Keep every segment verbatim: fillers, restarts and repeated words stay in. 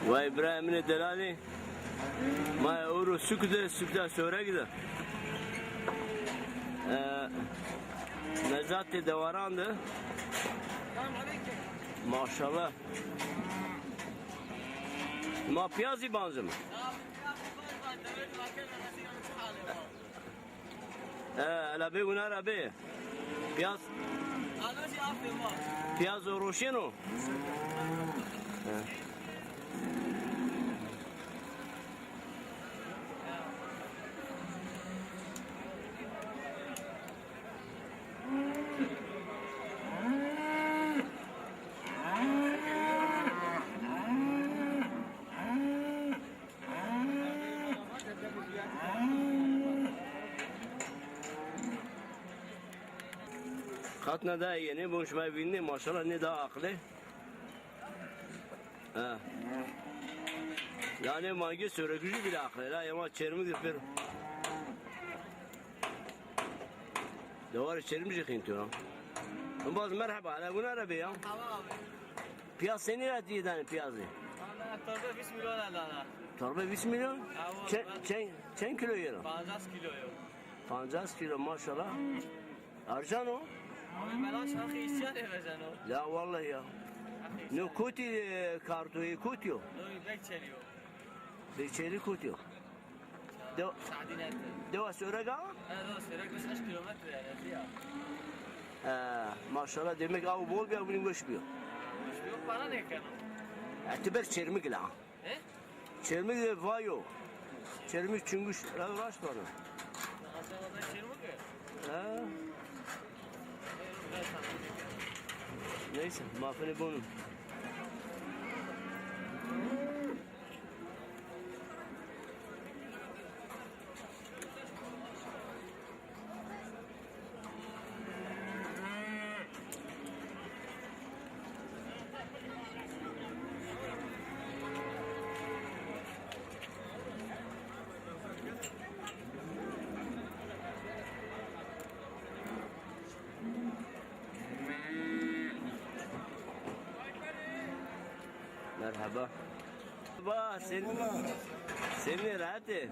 Vay birayê min ê delalî. Ma ewro suk de, suk de Soreg de. E, Necat de dewaran de. Maşallah. Ma piyazî banzim. E, ela bê wina ra bê. Piyaz. Piyaz o roşeno. Qatna da yenê, bon şima vînenê, maşallah, nê da aqilê. Ha. Yanê ma gê Soregijî bîle aqilê la, ya ma Çermik de pêro. Dewarê Çermijî xîntî yo. Embaz merheba, hele wina ra bê ya. Tamam abi. Piyaz senî ra dîye danê piyazî? Valla torbe vîst milyon ra dana. Torbe vîst milyon? Ha, çe-, çen, çen kilo yeno? Pancas kilo yo. Pancas kilo, maşallah. Ercan o? Abi belaş, haqî îsyan ê veceno. La wallahî ya. No kotî, e, kartoyê kotî yo? No, Bekçelî yo. Bekçelî kotî yo? De-, Sadînete. Dewa Sorega? Ha, dewa Soreg, beş kilometre yanî, ya. Ha, maşallah, demek aw bol bîya, winî weş bîyo. Weş bîyo, para nêkeno. E, ti ber Çermik la. E? Çermik de vayo. Çermik Çunguş ra raşt vano. Aşağıda Çermik mi? Ha. Neyse, ma finê bonû. Merhaba. Ba, sen, sen ne rahat e?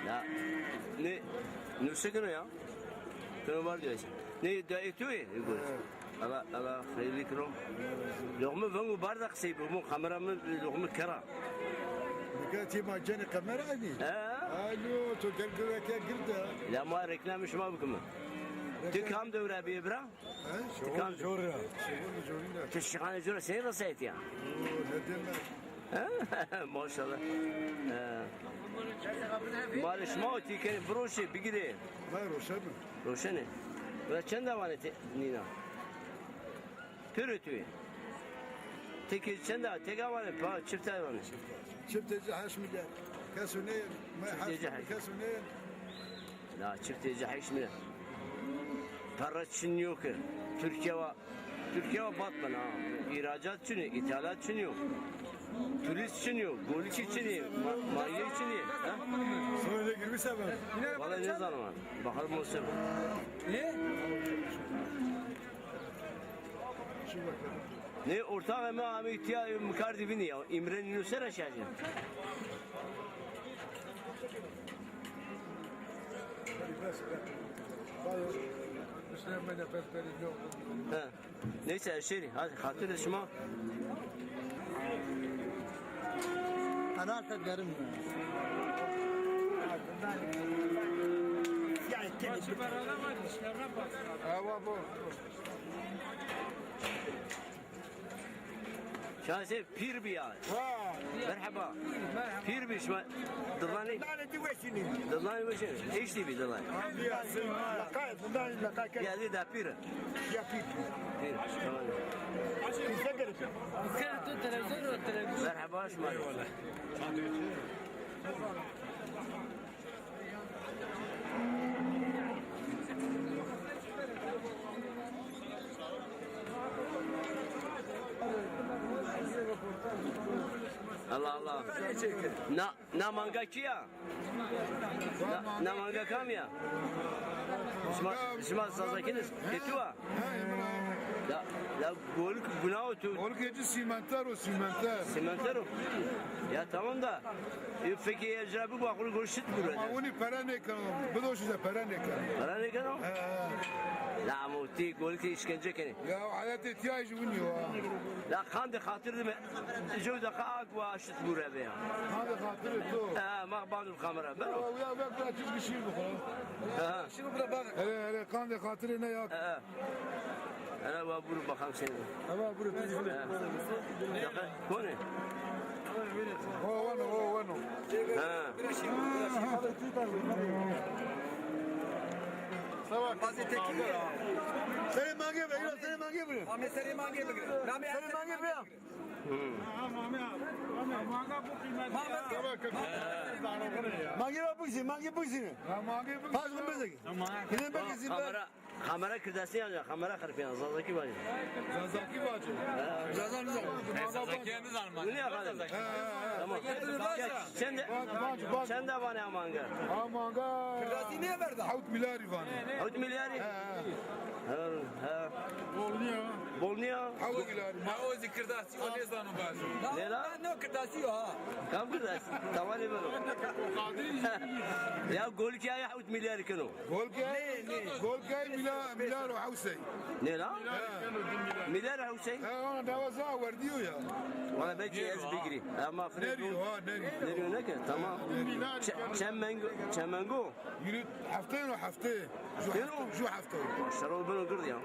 Ya, ne, ne sakın ya? Kino var diyor. Ne, da etu e? Allah, Allah hayırlı kino. Lokma vengu bardak sey bu, kamera mı lokma kara. Nika ti ma cenî kamera aynı. He? Alo, to gel gel gel gel de. Ya ma reklamı şima bıkımı. Ti kam devre bir bira? He? Şoğul jor ra. Şoğul jorî ra. Ti şixanê jor ra senî resayîtî ya? Oo, ne deme. He? Maşallah. He. Malê şima o, ti kenê biroşê, bigirê. Vay, roşen mi? Roşenê. Ve çend a vanê ti nîna? Pêro tu yê. Tekê çend a, tek a vanê, pa, çift a vanê? Çift a. Çiftê ci heşt milyar. Keso nê, çiftê ci heşt. Keso nê. La çiftê ci heşt milyar. Para çin yok ki. Türkiye wa, Türkiye wa batmana ha. İhracat çin, ithalat çin yok. Turist çin yok. Golikî çin yok. Ma-, maliye çin yok. Ha? Sonra da girmiş abi. Vallahi ne zaman? Bakalım o sefer. Ne? Nê ortaxê mi amê tîya, mi kardî vînî ya. Îmrenî no sera şajî. He. Neyse, şêrî, hadi, xatirê şima. Anarsa derim. Ewa bu. Şahsê pîr bî ya. Ha. Merheba. Pîr bî şima. Dilanê. Dilanê ti weşînî. Dilanê weşînî. Eştî bî dilanê. Laqay, dilanê laqay. Ya zî da pîr. Ya pîr. Pîr. Tamam. Pîr se gerek. Merheba şima. Eyvallah. Allah Allah. Na, na manga kî ya? Na, na manga kam ya? Şima, şima Zazakî nî? Ketu a? Da, Ya Golik guna o tu. Golik eci simenter o, simenter. Simenter o. Ya tamam da. E, peki ya cira bu bakır gol şit bu. Ama onu para ne kan? Bu da o size para ne kan? Para ne kan o? He, he. La ama o ti Golik işkence keni. Ya hayat ihtiyacı bu ne o? La kan de hatır deme. Joy da ka ak wa şit bu rebe ya. Kan de hatır tu. Ha, ma bandur kamera. Ben o. Ya bak, bak, çiz bir şey bu. Ha. Şimdi burada bak. Hele hele kan de hatır ne ya? Ha. Hele wa buru bakalım seni. Ama buru. Ha. Kone? O wano, o wano. Ha. Sere mange be, sere mange be. Ame sere mange be. Sere mange be. Mange be buzi, mange buzi. Pas kumbe. Kamera. Kamera kirdasî yanî, kamera xirpîyan, Zazakî vanî. Zazakî vacî. Zazakî nizanim. Zazakî nizanim. Dunya kadar. Tamam. Çende, çende vanî amanga. Amanga. Kirdasî ne verda? Hewt milyarî vanî. Hewt milyarî? He, he. He, he. Bol nîya. Bol nîya. Hewt milyarî. Ma o zî kirdasî o nêzano bajî. Ne la? No kirdasî o ha. Kam kirdasî? Tawanê beno. Ya Golikî ya hewt milyarî keno. Golkey, Golkey mila, mila ro hewsey. Ne la? Mila ro hewsey? Ha, ona dawa za werdiyo ya. Wala belki ez bigri. Ama Fred. Neriyo ha, neriyo. Neriyo ne ki? Tamam. Çe-, çemengo, çemengo. Yürü, hafte no hafte. Ju hafte, ju hafte. Şaro beno girdi ya.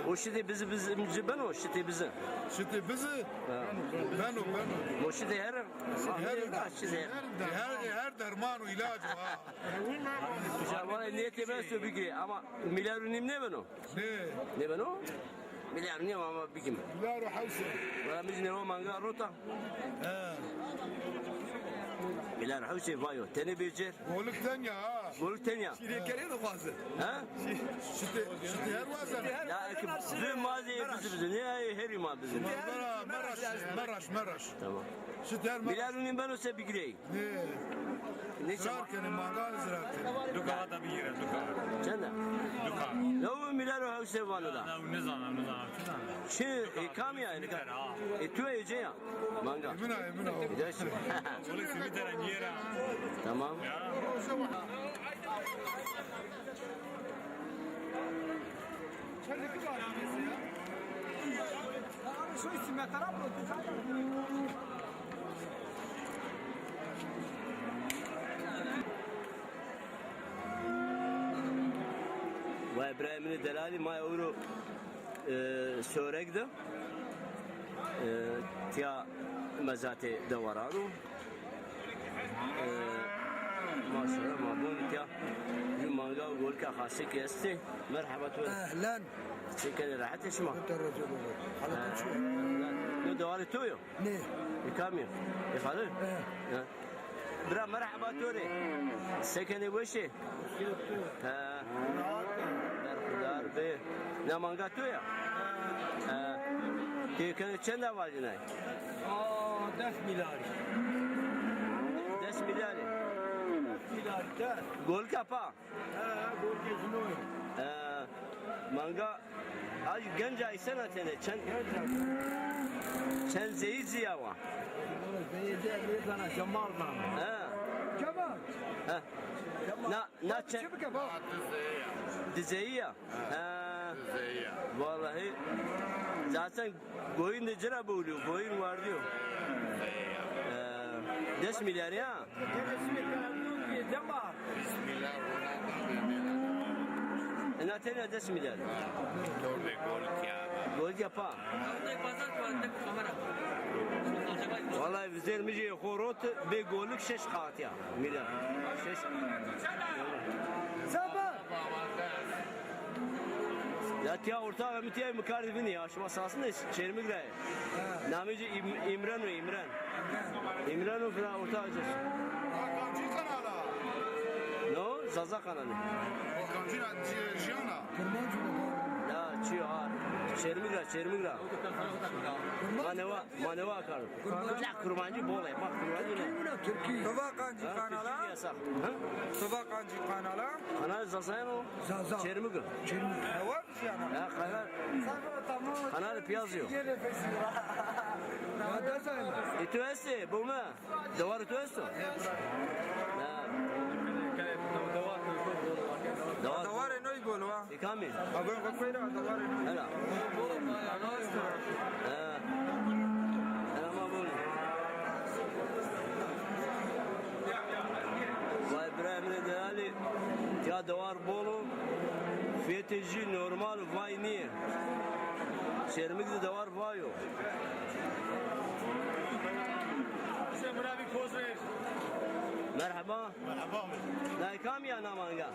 O şitê bizi, bizi, bizi beno, şitê bizi. Şitê bizi? Beno, beno. O şitê her. Her, her, her derman û îlac ha. Ca vana niyetê mi esto bigirê, ama milyar û nîm nêbeno? Nê. Nêbeno? Milyar û nîm ama bigim. Milyar û hewsê. Wala mi zî nêwa manga rota. He. Milyar û hewsê vayo. Tenê bêcer. Golik tenya ha. Golik tenya. Şîrê kerê de xwaze. Ha? Şitê, şitê her wazen. Ya, eki, bi ma zî bizi bizi. Ne ay herî ma bizi. Meraş, meraş, meraş. Tamam. Şitê her meraş. Milyar û nîm beno se bigirey. Ne? Ne çama? Zirar kenê, mangal zirar kenê. Du kaxa da bigîre, du kaxa. Çend a? Du kaxa. Lew milyar û hewsê vano da. Na, nizana, nizana, nizana. Çi, e, kam ya? E, tu ece ya. Manga. Emina, emina. Tamam. Ya. Vay birayê min ê delalî, ma ewro, e, Soreg de, e, tiya mezatê dewaran o. E, maşallah, ma bon tiya. Ju manga û golika xasê ki estê. Merheba to. Ehlen. Çi kenê, rehet ê şima? Beter razî bo. Halet çi? No dewarê to yo? Nê. E, kam yo? E, xalo? He. He. Bira, merheba to rê. Se kenê, weş ê? He. Berxudar bê. Na manga to ya? He. Ti kenê çend a vajînay? Aa, des milyarî. Des milyarî. Des milyarî, des. Golika pa? He, he, gorgê jino yo. He, manga, ay, genca îsena tenê, çend, genca, çend zeyî zî ya wa? Zeyî zî ya, nêzana, Cemal zana. He. Cemal. He. Cemal. Na, na çend? Çi bike bak? Di zeyî ya. He. Di zeyî ya. Vallahi zaten Goyîn de ci ra bowlîyo, goyîn wardîyo. Ee, des milyarî ya. Dema. Ena tenya des milyarî. Torbe golik ya. Golik ya pa. Vallahi vizêr mi jê xo rot bê golik şeş qat ya. Milyar. Şeş. Sabah. Ya tiya ortaxê mi tiya, mi kardî vinî ya. Şima sasîn de Çermik ra yê. Namê ci Îm-, Îmren o, Îmren. Îmren o fina ortaxê ci. Kamcî kanal a? No, Zaza kanalî. Kamcî ra ci-, jiyan a? Ya, Çi ya? Çermik ra, Çermik ra. Ma newa, ma newa kar. La kurmancî bol e, bak kurmancî ne? Tuva Kancî kanala. Yasak. Ha? Tuva Kancî kanala. Kanal Zazayan o. Zaza. Çermik o. Çermik. Ne var bir şey ama? Ya kanal. Kanal piyaz yo. E tu este, bu mu? Dewarê to esto? Ha. Dewarê no bol wa. E kamî? Agon xo koy ra dewarê no. Hela. Ha. Hela ma bol. Vay birayê mi de değerli. Ya dewar bol o. Fiyetê jî normal vay nîyê. Çermik de dewar vay o. Merhaba. Merhaba. Nay kamî ya namanga?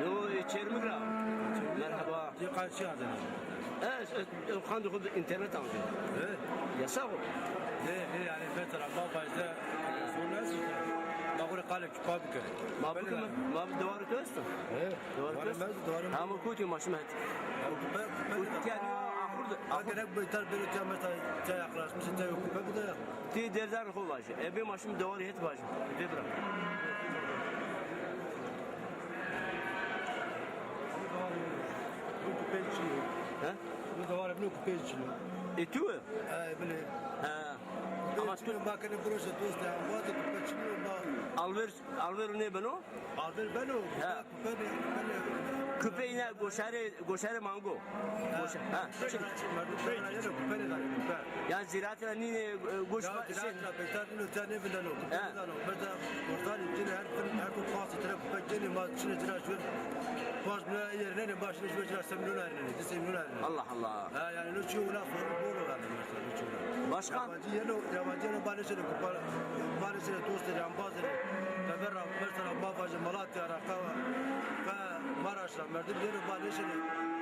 Yo, e, Çermik ra. Merhaba. Ti karşıya dene. E, e, e, xandê xo de înternet anco. E? Yasax o? E, e, yanî mesela ma vajde, e, sorun esto. Ma xo rê qalê çupa bikere. Ma bikeme, ma bi dewarê to esto? E, dewarê to esto? Dewarê mi, dewarê mi. Ama kotî ma şima het. Ya, kupe, kupe. Kotî yanî axur de, axur. Gerek beytar bêro tiya mesela, tiya yaklaşmış, tiya kupe bir de ya. Ti derdar xo vaje. Ebe ma şima dewarê het vaje. Ebe bira. He? Bu da var, bunu kupayı içiyor. E tu? E, bile. He. Ama tu makine burası dost ya. Bu da kupayı içiyor, bak. Alver, alver ne beno? Alver beno. He. Kupayı, kupayı. Kupayı ne? Goşarê, goşarê mango. He. Goşa-, ha. Kupayı, kupayı. Ya ziraat ra nîne, e, goş. Ya ziraat ra beter nîno, te nêvindeno. He. Nêvindeno. Mesela, ortanî cinî her tim, her tim pas tire kupayı cinî, ma çinê cira jwer. Pas ne yerine ne başını jwer cira semnûn arine, di semnûn arine. Allah Allah. Ha, yanî no çiyo wina sorun bol o yanî mesela, no çiyo wina. Başka? Yabancı yeno, yabancı yeno, banê şine kupa, banê şine dostê, embazê. Teber ra, mesela, ma vajê Malatya ra, ka, ka Maraş ra, merdim yeno, banê şine,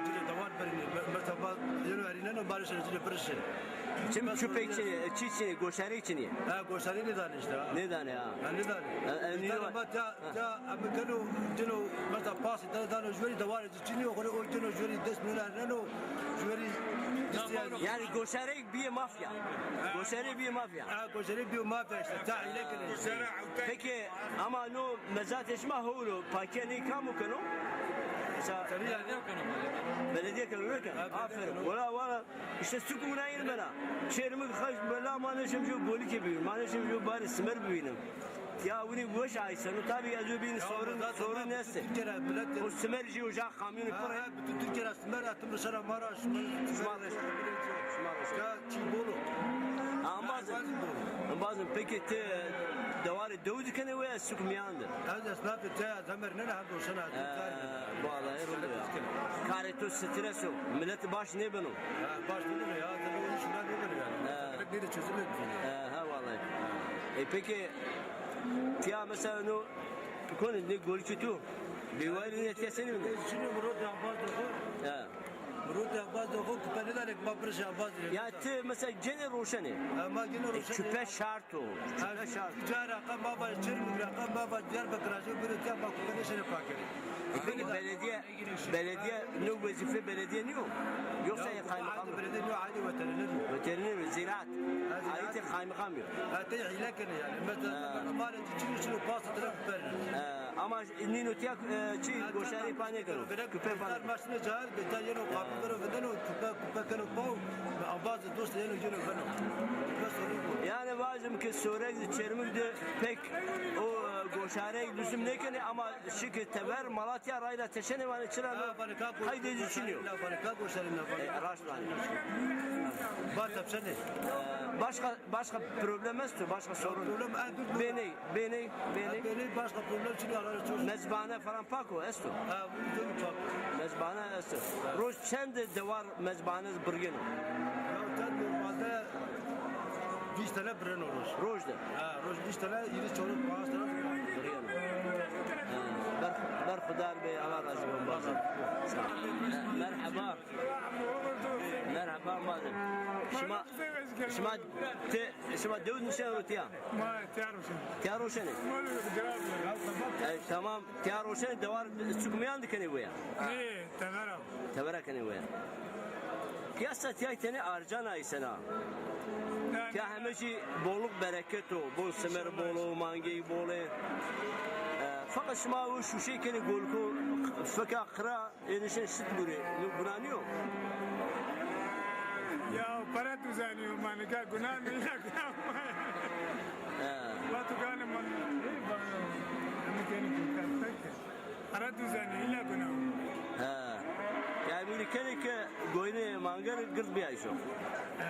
cinê dewar birinî. Me-, mesela, ba-, yeno erîneno, banê şine, cinê birişê. Çim çupek çinî, çi çinî, goşarek çinî. Ha, goşarek nêdanê îşte, ha. Nêdanê, ha. Ha, nêdanê. Ha, e, nîno. Mesela, ma tiya, tiya, em geno, geno, mesela, pasî dano, dano, jwerî dewarê ci çinî, o xo rê o geno, jwerî des milyon erneno, jwerî. Yanî goşarek bîyê mafya. Ha. Goşarek bîyê mafya. Ha, goşarek bîyê mafya îşte, tiya hîle kenê. Peki, ama no mezatê şima hewlo, pake ney kam o keno? Mesela, belediye keno, öyle mi? Ha, belediye keno. Aferin. Wala, wala. Îşte suk wina yên bena. Çermik xeş bela, ma nêşim jo golikê bivînim. Ma nêşim jo barê simer bivînim. Ya winî weş ayseno. Tabî ez bîn sorun, sorun estê. O simer jî uca kamyonî pir. Ha, ha, bütün Türkiye ra simer ettim dışarı Maraş. Şima reş. Şima reş. Ya çi bol o. Embazim. Embazim, peki ti dewarê dew de kenê we suk mîyan de? Ez esnafê te, ez hemer nêne hem roşena. Vallahi rol ya. Karê to stres o. Millet baş nêbeno. Ha, baş nêbeno ya. Tabii o iş ne nêbeno yani. Ha. Direkt nêde çözüm etmiyor. Ha, ha, vallahi. E, peki, tiya mesela no, konê ne golikê to? Bêwarî ne tiya senî vindê? Şimdi burada baz da. Ha. Rûtê embaz de xo kupe nêdanê ke ma birişê embaz rê. Ya ti mesela cenê roşenê. Ha, ma gene roşenê. Kupe şart o. Kupe şart. Ca ra qe ma va Çermûg ra qe ma va Diyarbekir ra jê bêrê tiya ma kupe nêşenê pa kerê. E, peki belediye, belediye no wezîfe belediye nîyo? Yoksa ya kaymakam mı? Belediye nîyo, aydê veteriner o. Veteriner o, ziraat. Aydê kaymakam yo. Ha, tey hîle kenê yanî. Mesela, ha, barê ci çinî şino pas tire kupe. Ha, ama nîno tiya, e, çi goşarê pa nêkeno. Kupe pa nêkeno. Beter maşine cahil, beter yeno kapî vero vindeno, kupe, kupe keno paw, embazê dost yeno gêno beno. Kupe sorun bu. Yanî vajim ke Soreg de, Çermûg de pek o, e, goşarey luzum nêkenê ama şike teber Malatya rayna teşenê vanê çira no. Ha, vanê ka goşarey, qeydê ci çinî yo. Vanê ka goşarey, vanê ka goşarey. E, raşt vanê. Ba tepşenê. E, başka, başka problem esto, başka sorun. Problem, e, dur, dur. Bêney, bêney, bêney. Ha, bêney başka problem çinî, Allah razı olsun. Mezbane falan pak o, esto? Ha, bu tabii pak. Mezbane esto. Ha. Roj çend dewar mezbane birgêno? Ya, çend normalde Vîst tele bireno roj. Roj de? Ha, roj vîst tele, îrî çoluk paş tele. Bireno. Ha, ber-, berxudar be, Allah razî bo, bazim. Merheba. Merheba, bazim. Şima, şima te, şima dew nişen ro tiya? Ma tiya roşen. Tiya roşenê? E, tamam, tiya roşenê, dewar çuk miyan de kenê weya? Nê, tevera. Tevera kenê weya. Piyasa tiya tenê arcan aysena. Tiya heme jî bolluk bereket o. Bol semer bol o, mangey bol ê. E, feqet şima o şuşey kenê goliko, feka qira, ê nişen şit gurê. Guna nîyo? Ya para tu zanîyo, ma nika guna nîyo, ya guna. He. Va tu gane man. Heme kenê goliko. Ara duzanî, îlla guna. Ha. Yanî bîrî kenê ke goynê manger gird bîyayîşo. Ha.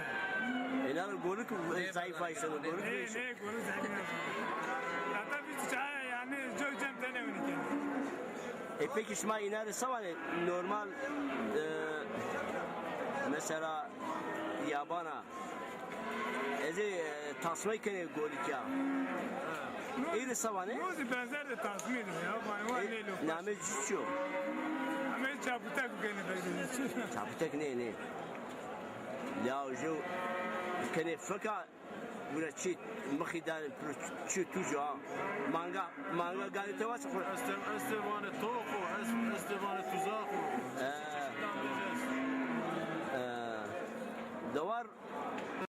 Êna ra golik zayîf ayîşeno, golik. Nê, nê, golik zayîf ayîşeno. Hatta biz çaya yanî çok cem tane onu kenê. E, peki şima îna rê se vanê, normal, e, mesela yabana, ez ê, e, tasmay kenê golik ya. Ey rê se vanê? No zî benzer de tasmî de ya. Vanê, e, nê lo. Namê çi yo? Namê çaputek kenê belki. Çaputek nê, nê. Ya jo kenê fika, bura çi mixî danê, çi tu ca. Manga, manga ganê te va çi xo. Estê, estê vanê toxo, est-, estê vanê tuzaxo. E,